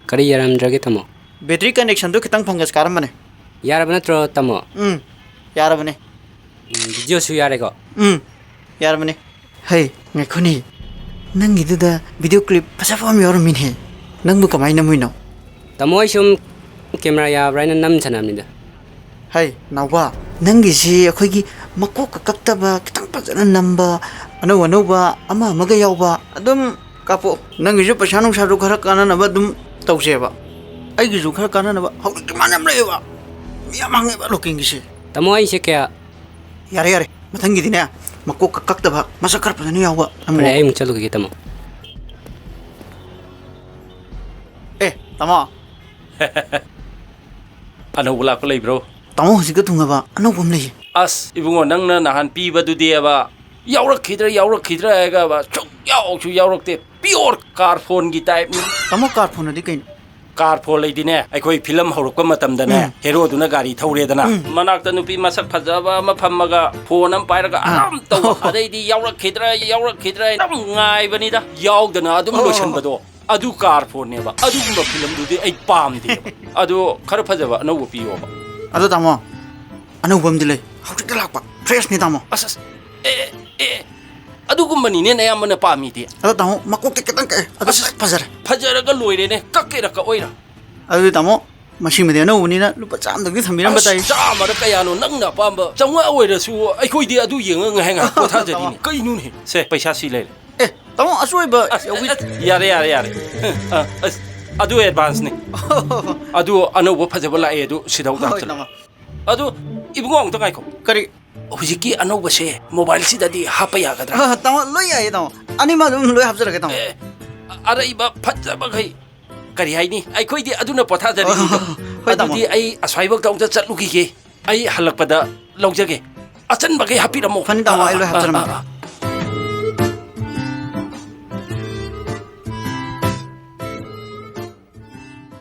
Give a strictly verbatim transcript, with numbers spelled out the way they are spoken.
ꯀꯔꯤ ꯌꯥꯔꯝꯗ꯭ꯔꯒꯦ, ꯇꯥꯃꯣ? ꯕꯦꯇ꯭ꯔꯤ ꯀꯅꯦꯛꯁꯟꯗꯣ ꯈꯤꯇꯪ ꯐꯪꯒꯁ ꯀꯥꯔꯝꯕꯅꯦ꯫ ꯌꯥꯔꯕ ꯅꯠꯇ꯭ꯔꯣ, ꯇꯥꯃꯣ? ꯎꯝ, ꯌꯥꯔꯕꯅꯦ꯫ ꯎꯝ, ꯚꯤꯗꯤꯑꯣꯁꯨ ꯌꯥꯔꯦꯀꯣ? ꯎꯝ, ꯌꯥꯔꯕꯅꯦ꯫ ꯍꯩ, ꯉꯥꯏꯈꯣꯅꯦ, ꯅꯪꯒꯤꯗꯨꯗ ꯚꯤꯗꯤꯑꯣ ꯀ꯭ꯂꯤꯞ ꯐꯖꯕ ꯑꯃ ꯌꯥꯎꯔꯝꯃꯤꯅꯦ꯫ ꯅꯪꯕꯨ ꯀꯃꯥꯏꯅ ꯅꯝꯃꯨꯏꯅꯣ? ꯇꯥꯃꯣ, ꯑꯩ ꯁꯨꯝ ꯀꯦꯃꯦꯔꯥ ꯌꯥꯕ꯭ꯔꯥ ꯍꯥꯏꯅ ꯅꯝ ꯁꯥꯟꯅꯕꯅꯤꯗ꯫ ꯍꯩ, ꯅꯥꯎꯕ, ꯅꯪꯒꯤꯁꯤ ꯑꯩꯈꯣꯏꯒꯤ ꯃꯀꯣꯛꯀ ꯀꯛꯇꯕ, ꯈꯤꯇꯪ ꯐꯖꯅ ꯅꯝꯕ, ꯑꯅꯧ ꯑꯅꯧꯕ ꯑꯃ ꯑꯃꯒ ꯌꯥꯎꯕ, ꯑꯗꯨꯝ ꯀꯥꯞꯄꯣ꯫ ꯅꯪꯒꯤꯁꯨ ꯄꯩꯁꯥ ꯅꯨꯡꯁꯥꯗꯨ ꯈꯔ ꯀꯥꯟꯅꯅꯕ ꯑꯗꯨꯝ ꯇꯧꯁꯦꯕ꯫ ꯑꯩꯒꯤꯁꯨ ꯈꯔ ꯀꯥꯟꯅꯅꯕ꯫ ꯍꯧꯖꯤꯛ ꯗꯤꯃꯥꯟ ꯌꯥꯝ ꯂꯩꯌꯦꯕ, ꯃꯤ ꯌꯥꯝ ꯍꯪꯉꯦꯕ ꯂꯣꯀꯦꯜꯒꯤꯁꯦ꯫ ꯇꯥꯃꯣ, ꯑꯩꯁꯦ ꯀꯌꯥ ꯌꯥꯔꯦ, ꯌꯥꯔꯦ, ꯃꯊꯪꯒꯤꯗꯤꯅꯦ, ꯃꯀꯣꯛꯀ ꯀꯛꯇꯕ, ꯃꯁꯛ ꯈꯔ ꯐꯖꯅ ꯌꯥꯎꯕ ꯅꯝꯃꯣ꯫ ꯐꯔꯦ, ꯑꯩ ꯑꯃꯨꯛ ꯆꯠꯂꯨꯈꯤꯒꯦ, ꯇꯥꯃꯣ꯫ ꯑꯦ, ꯇꯥꯃꯣ꯫ ꯑꯅꯧꯕ ꯂꯥꯛꯄ ꯂꯩꯕ꯭ꯔꯣ? ꯇꯥꯃꯣ, ꯍꯧꯖꯤꯛꯇ ꯊꯨꯡꯉꯕ ꯑꯅꯧꯕ ꯑꯃ ꯂꯩꯌꯦ꯫ ꯑꯁ, ꯏꯕꯨꯡꯉꯣ, ꯅꯪꯅ ꯅꯍꯥꯟ ꯄꯤꯕꯗꯨꯗꯤꯕ, ꯌꯥꯎꯔꯛꯈꯤꯗ꯭ꯔꯥ, ꯌꯥꯎꯔꯛꯈꯤꯗ꯭ꯔꯥ ꯍꯥꯏꯔꯒꯕ, ꯁꯨꯛ ꯌꯥꯎꯁꯨ ꯌꯥꯎꯔꯛꯇꯦ꯫ Pure car phoneꯒꯤ typeꯅꯤ꯫ ꯇꯥꯃꯣ, car phoneꯑꯗꯤ ꯀꯩꯅꯣ? Car phone ꯂꯩꯗꯤꯅꯦ, ꯑꯩꯈꯣꯏ ꯐꯤꯂꯝ ꯍꯧꯔꯛꯄ ꯃꯇꯝꯗꯅꯦ, ꯎꯝ꯫ ꯍꯦꯔꯣꯗꯨꯅ ꯒꯥꯔꯤ ꯊꯧꯔꯦꯗꯅ, ꯎꯝ꯫ ꯃꯅꯥꯛꯇ ꯅꯨꯄꯤ ꯃꯁꯛ ꯐꯖꯕ ꯑꯃ ꯐꯝꯃꯒ phone ꯑꯃ ꯄꯥꯏꯔꯒ ꯑꯥ꯫ ꯑꯗꯨꯝ ꯇꯧꯕ꯫ ꯑꯗꯩꯗꯤ ꯌꯥꯎꯔꯛꯈꯤꯗ꯭ꯔꯥ, ꯌꯥꯎꯔꯛꯈꯤꯗ꯭ꯔꯥ ꯑꯗꯨꯝ ꯉꯥꯏꯕꯅꯤꯗ꯫ ꯌꯥꯎꯗꯅ ꯑꯗꯨꯝ ꯑꯣ꯫ ꯂꯣꯏꯁꯤꯟꯕꯗꯣ꯫ ꯑꯗꯨ car phoneꯅꯦꯕ꯫ ꯑꯗꯨꯒꯨꯝꯕ ꯐꯤꯂꯝꯗꯨꯗꯤ ꯑꯩ ꯄꯥꯝꯗꯦꯕ꯫ ꯑꯗꯣ ꯈꯔ ꯐꯖꯕ ꯑꯅꯧꯕ ꯄꯤꯌꯣꯕ꯫ ꯑꯗꯣ ꯇꯥꯃꯣ, ꯑꯅꯧꯕ ꯑꯃꯗꯤ ꯂꯩ꯫ ꯍꯧꯖꯤꯛꯇ ꯂꯥꯛꯄ꯫ Freshꯅꯤ, ꯇꯥꯃꯣ꯫ ꯑꯁ, ꯑꯁ, ꯑꯦ, ꯑꯦ, ꯑꯦ, ꯑꯗꯨꯒꯨꯝꯕꯅꯤꯅꯦ ꯅꯌꯥꯝꯕꯅ ꯄꯥꯝꯃꯤꯗꯤ꯫ ꯑꯗꯣ ꯇꯥꯃꯣ, ꯃꯀꯣꯛꯇꯤ ꯈꯤꯇꯪ ꯀꯛꯑꯦ꯫ ꯑꯗꯨ ꯑꯁ, ꯐꯖꯔꯦ꯫ ꯐꯖꯔꯒ ꯂꯣꯏꯔꯦꯅꯦ꯫ ꯀꯛꯀꯦꯔꯥ ꯀꯛꯑꯣꯏꯔꯥ? ꯑꯗꯨꯗꯤ ꯇꯥꯃꯣ, ꯃꯁꯤꯃꯗꯤ ꯑꯅꯧꯕꯅꯤꯅ ꯂꯨꯄꯥ ꯆꯥꯝꯗꯪꯗꯤ ꯊꯝꯕꯤꯔꯝꯕ ꯑꯁ, ꯇꯥꯏ꯫ ꯆꯥꯝꯃꯔ ꯀꯌꯥꯅꯣ ꯅꯪꯅ ꯑꯄꯥꯝꯕ? ꯆꯥꯝꯃꯉꯥ ꯑꯣꯏꯔꯁꯨ ꯑꯩꯈꯣꯏꯗꯤ ꯑꯗꯨ ꯌꯦꯡꯉꯒ ꯉꯥꯏꯍꯥꯛ ꯉꯥꯏꯍꯥꯛ ꯄꯣꯊꯥꯖꯔꯤꯅꯤ꯫ ꯇꯥꯃꯣ꯫ ꯀꯩꯅꯣꯅꯦ? ꯁꯦ, ꯄꯩꯁꯥ ꯁꯤ ꯂꯩꯔꯦ꯫ ꯑꯦ, ꯇꯥꯃꯣ, ꯑꯁꯣꯏꯕ ꯑꯁ, ꯌꯥꯎꯕꯤ- ꯑꯁ, ꯌꯥꯔꯦ, ꯌꯥꯔꯦ, ꯌꯥꯔꯦ꯫ ꯑ, ꯑꯁ, ꯑꯗꯨ advanceꯅꯤ꯫ ꯑꯗꯨ ꯑꯅꯧꯕ ꯐꯖꯕ ꯂꯥꯛꯑꯦ, ꯑꯗꯨ ꯁꯤꯗ ꯑꯃꯨꯛ ꯍꯣꯏ, ꯍꯥꯞꯆꯜꯂꯣ꯫ ꯇꯥꯃꯣ꯫ ꯑꯗꯨ ꯏꯕꯨꯡꯉꯣ, ꯑꯃꯨꯛꯇ ꯉꯥꯏꯈꯣ꯫ ꯀꯔꯤ? ꯍꯧꯖꯤꯛꯀꯤ ꯑꯅꯧꯕꯁꯦ mobileꯁꯤꯗꯗꯤ ꯍꯥꯞꯄ ꯌꯥꯒꯗ꯭ꯔꯥ? ꯑ, ꯇꯥꯃꯣ, ꯂꯣꯏ ꯌꯥꯏꯌꯦ, ꯇꯥꯃꯣ꯫ ꯑꯅꯤꯃꯛ ꯑꯗꯨꯝ ꯂꯣꯏ ꯍꯥꯞꯆꯔꯒꯦ, ꯇꯥꯃꯣ꯫ ꯑꯦ, ꯑꯔꯩꯕ ꯐꯖꯕꯈꯩ, ꯀꯔꯤ ꯍꯥꯏꯅꯤ? ꯑꯩꯈꯣꯏꯗꯤ ꯑꯗꯨꯅ ꯄꯣꯊꯥꯖꯔꯤꯅꯤꯗꯣ꯫ ꯍꯣꯏ, ꯇꯥꯃꯣ꯫ ꯑꯗꯨꯗꯤ ꯑꯩ ꯑꯁ꯭ꯋꯥꯏꯐꯥꯎꯇ ꯑꯃꯨꯛꯇ ꯆꯠꯂꯨꯈꯤꯒꯦ꯫ ꯑꯩ ꯍꯜꯂꯛꯄꯗ ꯂꯧꯖꯒꯦ꯫ ꯑꯆꯟꯕꯈꯩ ꯍꯥꯞꯄꯤꯔꯝꯃꯣ꯫ ꯐꯅꯤ, ꯇꯥꯃꯣ, ꯑꯥ, ꯑꯩ ꯂꯣꯏ ꯑꯥ, ꯍꯥꯞꯆꯔꯝꯒꯦ꯫ ꯑꯥ, ꯑꯥ꯫